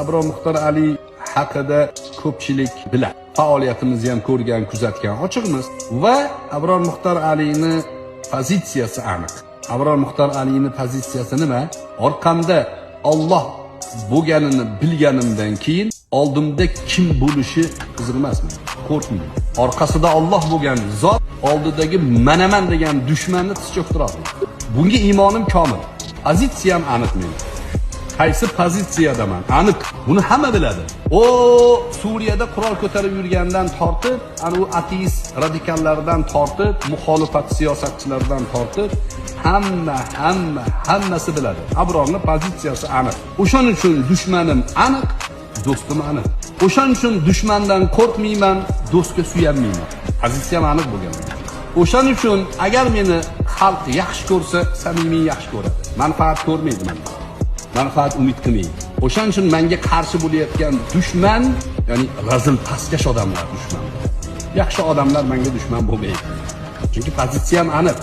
Abror Muxtor Ali haqida ko'pchilik biladi. Faoliyatimizni ham ko'rgan, kuzatgan ochiqmiz va Abror Muxtor Alini pozitsiyasi aniq. Abror Muxtor Alini pozitsiyasi nima? Orqamda Alloh bo'lganini bilganimdan keyin oldimda kim bo'lishi qiziq emasmi? Qo'rqmayman. Orqasida Alloh bo'lgan zot oldidagi manaman degan dushmanni tiz cho'ktira oladi. Bunga iymonim komil. Pozitsiyam aniq meni. Qaysi pozitsiyadaman? Aniq. Buni hamma biladi. O Suriyada qurol ko'tarib yurgandan tortib, ana u ateist radikallardan tortib, muxolifat siyosatchilaridan tortib, hamma, hamma, hammasi biladi. Abrorning pozitsiyasi aniq. O'shaning uchun dushmanim aniq, do'stim aniq. O'shaning uchun dushmandan qo'rqmayman, do'stga suyanmayman. Pozitsiyam aniq bo'lgan. O'shaning uchun agar meni xalq yaxshi ko'rsa, samimiy yaxshi ko'radi. Manfaat ko'rmaydi mendan. Manfaat umid qilmaydi. O'shaning uchun menga qarshi bo'layotgan dushman, ya'ni razil pastkash odamlar dushman. Yaxshi odamlar menga dushman bo'lmaydi. Chunki pozitsiyam aniq.